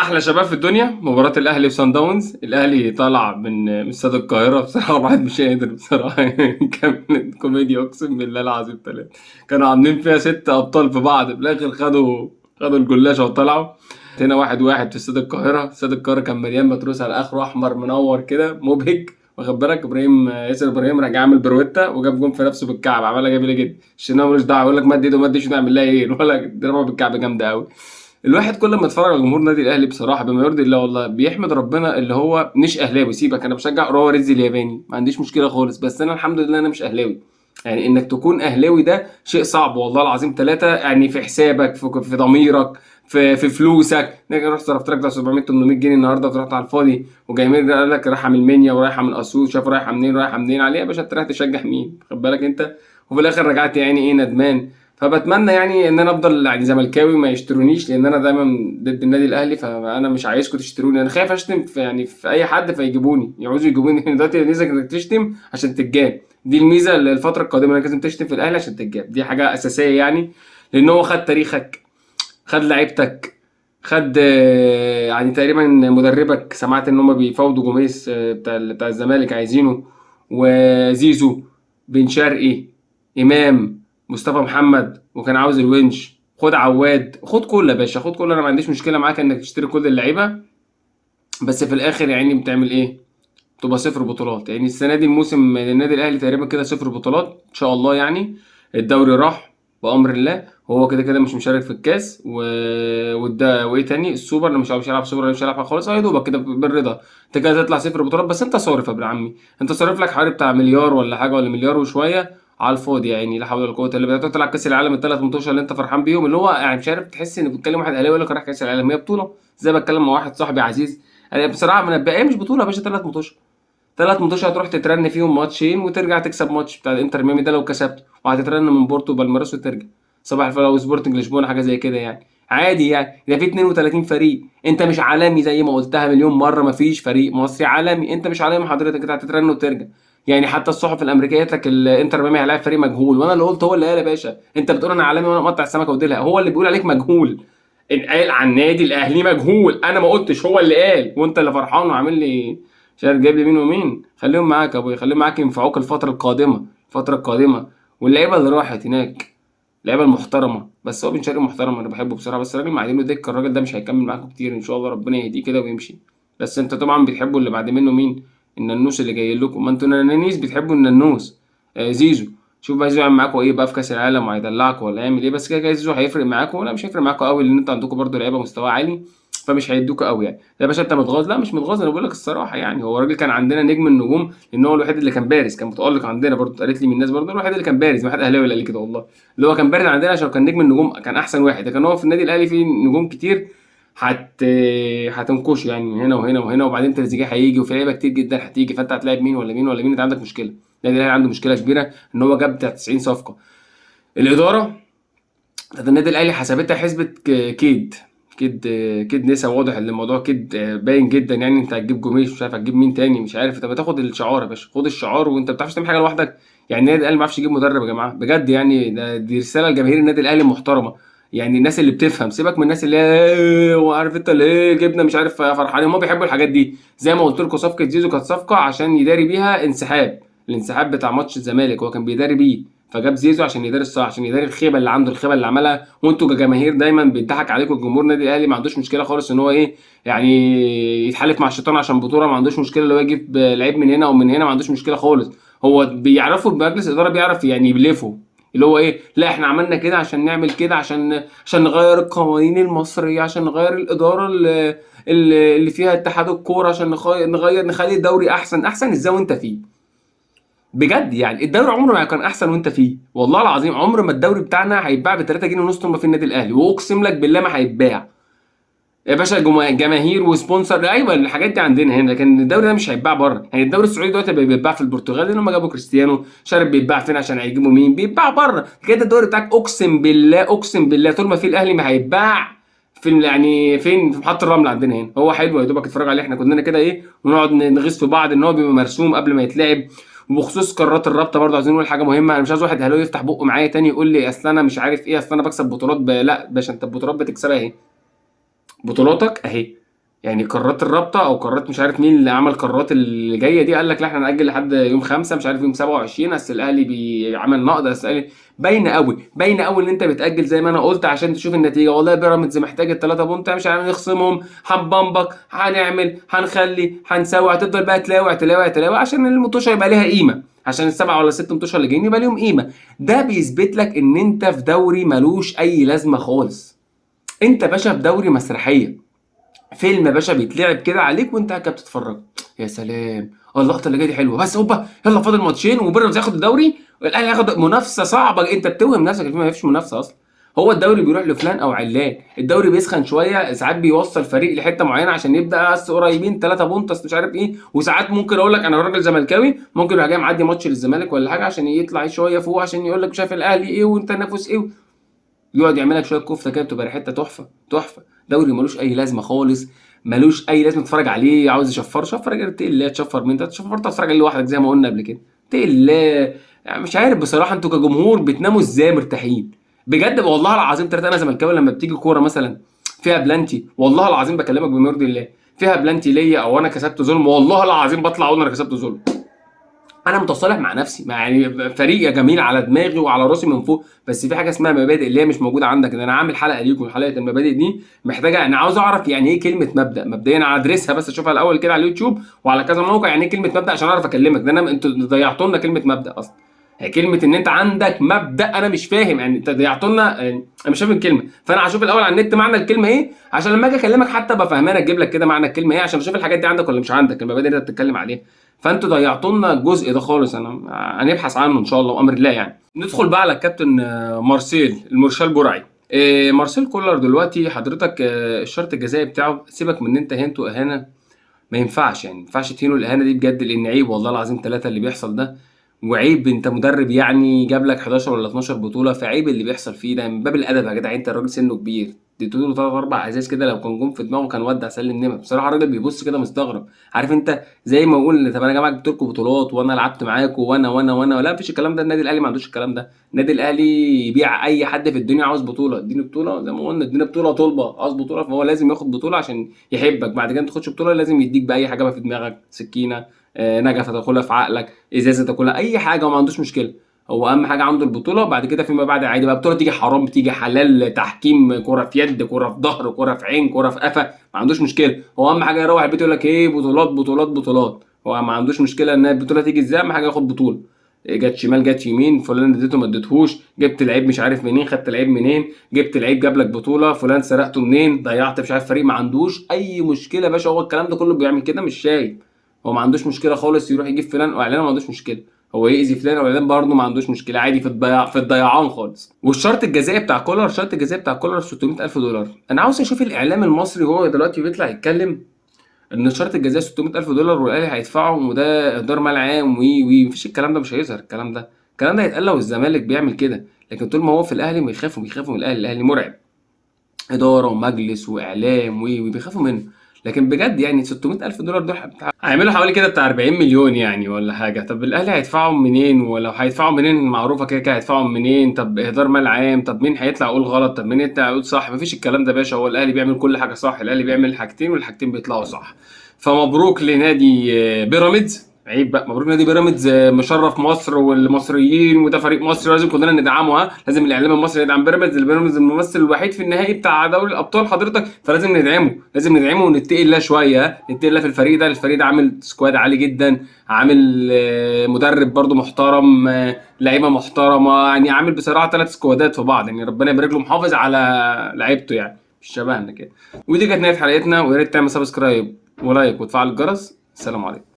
احلى شباب في الدنيا. مباراة الاهلي وسان داونز، الاهلي طالع من استاد القاهرة بصراحة الواحد مش قادر بصراحة كانت كوميديا، اقسم بالله العظيم ثلاثة كانوا عاملين فيها 6 ابطال في بعض، في الاخر خدوا الجلاشه وطلعوا. هنا 1-1 في استاد القاهرة. استاد القاهرة كان مليان متروس على اخره، احمر منور كده مبهج، واخد بالك. ابراهيم ياسر ابراهيم راجع عامل برويتا وجاب جون في نفسه بالكعب، عملها جميلة جدا. الشناوي ملوش دعوه، يقول لك مد ايده مد ايده نعمل لها ايه ولا ضربها بالكعب جامدة قوي. الواحد كل ما اتفرج على جمهور النادي الاهلي بصراحة بما يرضي الله والله بيحمد ربنا اللي هو مش اهلاوي. سيبك، انا بشجع اوراوا ريدز الياباني، ما عنديش مشكلة خالص، بس انا الحمد لله انا مش اهلاوي. يعني انك تكون اهلاوي ده شيء صعب والله العظيم ثلاثه، يعني في حسابك، في ضميرك، في فلوسك. انك رحت صرفت لك بتاع 700 800 جنيه النهارده ورحت على الفاضي، وجايبين قال لك رايحة من المنيا ورايحه من اسيوط، شاف رايحة منين رايحة منين عليها يا باشا، انت رايح تشجع مين؟ خد بالك انت. وفي الاخر رجعت يعني ايه ندمان. فبتمنى يعني ان انا افضل يعني زملكاوي ما يشترونيش، لان انا دايما ضد النادي الاهلي، فانا مش عايزكم تشتروني. انا خايف اشتم في يعني في اي حد فيجيبوني، يعوزوا يجيبوني دلوقتي الميزة انك تشتم عشان تتجاب، دي الميزة للفترة القادمة، انك لازم تشتم في الاهلي عشان تتجاب، دي حاجة اساسية يعني. لان هو خد تاريخك، خد لعيبتك، خد يعني تقريبا مدربك. سمعت ان هم بيفاوضوا جوميز بتاع الزمالك عايزينه، وزيزو، بن شرقي، امام، مصطفى محمد، وكان عاوز الونش. خد عواد، خد كله يا باشا، خد كله، انا ما عنديش مشكلة معاك انك تشتري كل اللعيبة، بس في الاخر يعني بتعمل ايه؟ تبقى صفر بطولات. يعني السنة دي الموسم للنادي الاهلي تقريبا كده صفر بطولات ان شاء الله. يعني الدوري راح بامر الله، وهو كده كده مش مشارك في الكاس وده وايه تاني السوبر، اللي مش هيلعب سوبر، مش هيلعب خالص، يا دوبك كده بالرضا انت كده تطلع صفر بطولات. بس انت صارف يا ابن عمي، انت صارف لك حوالي بتاع مليار ولا حاجة، ولا مليار وشوية على الفاضي يعني، لا حول ولا قوة الا بالله. تطلع كاس العالم الثلاث ماتشات اللي انت فرحان بيهم، اللي هو يعني مش عارف، تحس ان بتكلم واحد اهلاوي يقول لك راح كاس العالم، هي بطوله. زي بتكلم مع واحد صاحبي عزيز، انا بصراحة من هي مش بطوله يا باشا، ثلاث ماتشات، ثلاث ماتشات هتروح تترن فيهم ماتشين وترجع تكسب ماتش بتاع الانتر ميامي ده لو كسبت، وهتترن من بورتو وبالميراس وترجع صباح الفل، او سبورتنج لشبونه حاجة زي كده يعني عادي. يعني ده في 32 فريق، انت مش عالمي زي ما قلتها مليون مرة، مفيش فريق مصري عالمي، انت مش عالمي حضرتك، انت هتترن وترجع. يعني حتى الصحف الامريكية قالت لك الانتر ميامي هيلاعب فريق مجهول، وانا اللي قلت هو اللي قال يا باشا، انت بتقول انا عالمي وانا مقطع السمكة وديلها، هو اللي بيقول عليك مجهول، قال عن النادي الاهلي مجهول، انا ما قلتش، هو اللي قال، وانت اللي فرحان وعامل لي مش عارف جايب لي مين ومين. خليهم معاك يا ابويا، خليهم معاك ينفعوك الفترة القادمة، الفترة القادمة. واللعيبة اللي راحت هناك اللعيبة المحترمة، بس هو بن شرقي محترم انا بحبه بصراحة، بس الراجل معادينه دكة، الراجل ده مش هيكمل معاكم كتير ان شاء الله، ربنا يهديه كده ويمشي. بس انت طبعا بتحبوا اللي بعد منه مين؟ الننوس اللي جاي لكم، ما انتوا ننانيس بتحبوا الننوس. زيزو، شوف بقى زيزو هيعمل معاكم ايه بقى في كاس العالم، وهيدلعكم ولا هيعمل ايه. بس كده كده زيزو هيفرق معاكم ولا مش هيفرق معاكم قوي، لان انتوا عندكم برده لعيبة مستوى عالي، فمش هيدوكوا قوي يعني. يا باشا انت متغاظ؟ لا مش متغاظ، انا بقول لك الصراحة يعني. هو الراجل كان عندنا نجم النجوم، لان هو الوحيد اللي كان بارز، كان متالق عندنا برده، اتقالت لي من الناس برده الوحيد اللي كان بارز، ما حد اهلاوي اللي قال لي كده والله، اللي هو كان بارز عندنا عشان كان نجم النجوم، كان احسن واحد. لكن هو في النادي الاهلي فيه نجوم كتير هت هتنكشه يعني من هنا وهنا وهنا، وبعدين تريزيجيه هيجي، وفي لعيبة كتير جدا هتيجي، فانت هتلاعب مين ولا مين ولا مين؟ انت عندك مشكلة. النادي الاهلي عنده مشكلة كبيرة ان هو جاب بتاع 90 صفقة. الادارة بتاعت النادي الاهلي حسبتها حسبه كيد، كيد، كيد نسا، واضح ان الموضوع كيد باين جدا يعني. انت هتجيب جوميز، مش عارف هتجيب مين تاني، مش عارف. طب تاخد الشعار يا باشا، خد الشعار، وانت ما بتعرفش تعمل حاجة لوحدك يعني. النادي الاهلي ما بيعرفش يجيب مدرب يا جماعة بجد يعني. ده دي رسالة لجماهير النادي الاهلي المحترمة يعني، الناس اللي بتفهم، سيبك من الناس اللي هي وعارف انت اللي ايه جبنا مش عارف فرحانين، هم بيحبوا الحاجات دي. زي ما قلت لكم صفقة زيزو كانت صفقة عشان يداري بيها انسحاب، الانسحاب بتاع ماتش الزمالك هو كان بيداري بيه، فجاب زيزو عشان يداري الصح، عشان يداري الخيبه اللي عنده، الخيبه اللي عملها. وانتوا كجماهير دايما بيضحك عليكم الجمهور النادي الاهلي، ما عندوش مشكلة خالص ان هو ايه يعني يتحالف مع الشيطان عشان بطوله، ما عندوش مشكلة اللي هو يجيب لعيب من هنا او من هنا، ما عندوش مشكلة خالص. هو بيعرفوا بمجلس الادارة بيعرف يعني يبلفوا، اللي هو ايه، لا احنا عملنا كده عشان نعمل كده، عشان نغير القوانين المصرية، عشان نغير الادارة اللي فيها اتحاد الكورة، عشان نغير نخلي الدوري احسن. احسن ازاي وانت فيه؟ بجد يعني الدوري عمره ما كان احسن وانت فيه، والله العظيم عمر ما الدوري بتاعنا هيتباع ب 3 جنيه ونص طول ما في النادي الاهلي، واقسم لك بالله ما هيتباع يا باشا. جماهير و sponsor، ايوه الحاجات دي عندنا هنا، لكن الدوري ده مش هيتباع بره. يعني الدوري السعودي دلوقتي بقى بيتباع في البرتغال لان هم جابوا كريستيانو، مش عارف بيتباع فين عشان هيجيبوا مين، بيتباع بره كده. الدوري بتاعك اقسم بالله، اقسم بالله طول ما في الاهلي ما هيتباع في يعني فين، في محطة الرمل عندنا هنا. هو حلو يا دوبك اتفرج عليه، احنا كلنا كده ايه، ونقعد نغيظ في بعض ان هو بيبقى مرسوم قبل ما يتلعب. وبخصوص قرارات الرابطة برضه عايزين نقول حاجة مهمة، انا مش عايز واحد اهلاوي يفتح بقه معايا تاني يقول لي اصل انا مش عارف ايه، اصل انا بكسب بطولات لا باشا، انت البطولات بتكسبها اهي، بطولاتك اهي. يعني قرارات الرابطة او قرارات مش عارف مين اللي عمل قرارات اللي جاية دي، قال لك لا احنا هنأجل لحد يوم 5 مش عارف يوم 27، اصل الاهلي بيعمل نقد، اصل الاهلي باينة قوي، باينة قوي ان انت بتأجل زي ما انا قلت عشان تشوف النتيجة. والله بيراميدز محتاج الثلاثة point، مش عارف نخصمهم، هنبمبك، هنعمل، هنخلي، هنسوي، هتفضل بقى تلاوع تلاوع تلاوع عشان المطوشه يبقى ليها قيمة، عشان السبعة ولا ست مطوشه اللي جايين يبقى ليهم قيمة. ده بيثبت لك ان انت في دوري ملوش اي لازمه خالص. انت باشا في دوري مسرحية، فيلم يا باشا بيتلعب كده عليك وانت قاعد بتتفرج. يا سلام، اللقطة اللي جاية دي حلوة، بس هوبا يلا فاضل ماتشين وبيراميدز ياخد الدوري والاهلي هياخد منافسه صعبة. انت بتوهم نفسك ما فيش منافسه اصلا. هو الدوري بيروح لفلان او علان، الدوري بيسخن شوية، ساعات بيوصل فريق لحته معينة عشان يبدا بس قريبين 3 point مش عارف ايه، وساعات ممكن اقول لك انا راجل زملكاوي ممكن يروح جاي معدي ماتش للزمالك ولا حاجة عشان يطلع شوية فوق، عشان يقول لك مش عارف الاهلي ايه وانت نافس ايه، يقعد يعمل لك شوية كفته كده بتبقى ريحتها تحفة تحفة. دوري ملوش اي لازمه خالص، ملوش اي لازمه تتفرج عليه. عاوز يشفر شفر، اتقي الله، تشفر مين؟ تشفر تتفرج عليه لوحدك زي ما قلنا قبل كده، اتقي الله. يعني مش عارف بصراحة انتوا كجمهور بتناموا ازاي مرتاحين بجد؟ والله العظيم ثلاثة، انا زملكاوي لما بتيجي كورة مثلا فيها بلانتي، والله العظيم بكلمك بما يرضي الله، فيها بلانتي ليا او انا كسبت ظلم، والله العظيم بطلع اقول انا كسبت ظلم. انا متصالح مع نفسي، مع يعني فريق يا جميل على دماغي وعلى راسي من فوق، بس في حاجة اسمها مبادئ اللي هي مش موجودة عندك. ده انا عامل حلقة ليكم، حلقة المبادئ دي محتاجه، انا عاوز اعرف يعني ايه كلمة مبدا مبدئيا، انا ادرسها بس اشوفها الاول كده على اليوتيوب وعلى كذا موقع، يعني ايه كلمة مبدا عشان اعرف اكلمك. ده انا انتوا ضيعتوا لنا كلمة مبدا اصلا، هي كلمة ان انت عندك مبدا انا مش فاهم، يعني انت ضيعتوا لنا، يعني انا مش فاهم الكلمة، فانا هشوف الاول على النت معنى الكلمة ايه عشان لما اجي اكلمك حتى ابقى فاهمان، اجيب لك كده معنى الكلمة ايه عشان اشوف الحاجات دي عندك ولا مش عندك، المبادئ اللي انت بتتكلم عليها. فانتوا ضيعتوا لنا الجزء ده خالص، انا هنبحث عنه ان شاء الله وامر الله. يعني ندخل بقى على الكابتن مارسيل المرشال برعي. مارسيل كولر دلوقتي حضرتك، الشرط الجزائي بتاعه، سيبك من ان انت هنته اهانه، ما ينفعش، يعني ما ينفعش تهينه الاهانة دي بجد، لان عيب والله العظيم ثلاثة اللي بيحصل ده، وعيب انت مدرب يعني جاب لك 11 ولا 12 بطوله، فعيب اللي بيحصل فيه ده من باب الادب يا جدع. انت الراجل سنة كبير، اديته له 3 4 ازاز كده لو كان جون في دماغه كان ودع سلم نمر. بصراحة الراجل بيبص كده مستغرب، عارف انت زي ما اقول طب انا يا جماعة جبت لكم بطولات وانا لعبت معاكم وانا وانا وانا، لا مفيش الكلام ده. النادي الاهلي ما عندوش الكلام ده، النادي الاهلي يبيع اي حد في الدنيا عاوز بطوله، اديني بطوله زي ما قلنا، اديني بطوله طلبه، عاوز بطوله، فهو لازم ياخد بطوله عشان يحبك. بعد كده ما تاخدش بطوله لازم يديك باي حاجة بقى في دماغك، سكينة، نجفه تاكلها في عقلك، ازازة تاكلها، اي حاجة، وما عندوش مشكلة. هو اهم حاجة عنده البطولة، بعد كده فيما بعد عادي بقى، بطوله تيجي حرام تيجي حلال، تحكيم، كره في يد، كره في ظهر، كره في عين، كره في قفا، ما عندوش مشكلة. هو اهم حاجة يروح البيت يقول لك ايه، بطولات بطولات بطولات. هو ما عندوش مشكلة ان البطولة تيجي ازاي، اهم حاجة ياخد بطوله. جت شمال جت يمين، فلان اديته ما اديتهوش، جبت لعيب مش عارف منين، خدت لعيب منين، جبت لعيب جاب لك بطوله، فلان سرقته منين، ضيعت مش عارف فريق، ما عندوش اي مشكلة يا باشا. هو الكلام ده كله بيعمل كده مش شايف، هو ما عندوش مشكلة خالص يروح يجيب فلان واعلان، ما عندوش مشكلة، هو يأذي فلان واعلان برضه ما عندوش مشكلة، عادي في الضياع، في الضيعان خالص. والشرط الجزائي بتاع كولر، الشرط الجزائي بتاع كولر $600,000. انا عاوز اشوف الاعلام المصري وهو دلوقتي بيطلع يتكلم ان الشرط الجزائي $600,000 والاهلي هيدفعهم وده اهدار مال عام وي وي، مفيش الكلام ده، مش هيظهر الكلام ده. الكلام ده هيتقال لو الزمالك بيعمل كده، لكن طول ما هو في الاهلي بيخافوا، بيخافوا من الاهلي، الاهلي مرعب، ادارة ومجلس واعلام وي وي، بيخافوا منه. لكن بجد يعني $600,000 دول هيعملوا حوالي كده بتاع 40 مليون يعني ولا حاجة. طب الاهلي هيدفعهم منين؟ ولو هيدفعهم منين معروفة كده كده هيدفعهم منين. طب اهدار مال عام، طب مين هيطلع يقول غلط، طب مين يطلع يقول صح؟ مفيش الكلام ده يا باشا، هو الاهلي بيعمل كل حاجة صح، الاهلي بيعمل حاجتين والحاجتين بيطلعوا صح. فمبروك لنادي بيراميدز، عيب بقى، مبروك نادي بيراميدز، مشرف مصر والمصريين، وده فريق مصري لازم كلنا ندعمه، ها لازم الاعلام المصري يدعم بيراميدز، البيراميدز الممثل الوحيد في النهائي بتاع دوري الابطال حضرتك، فلازم ندعمه، لازم ندعمه ونتقي الله شوية، ها نتقي الله في الفريق ده. الفريق ده عامل squad عالي جدا، عامل مدرب برده محترم، لعيبة محترمه، يعني عامل بصراحة 3 سكوادات في بعض، يعني ربنا يبارك له، محافظ على لعيبته يعني مش شبهنا كده. ودي كانت نهاية حلقتنا، ويا ريت تعمل subscribe و like وتفعل الجرس. السلام عليكم.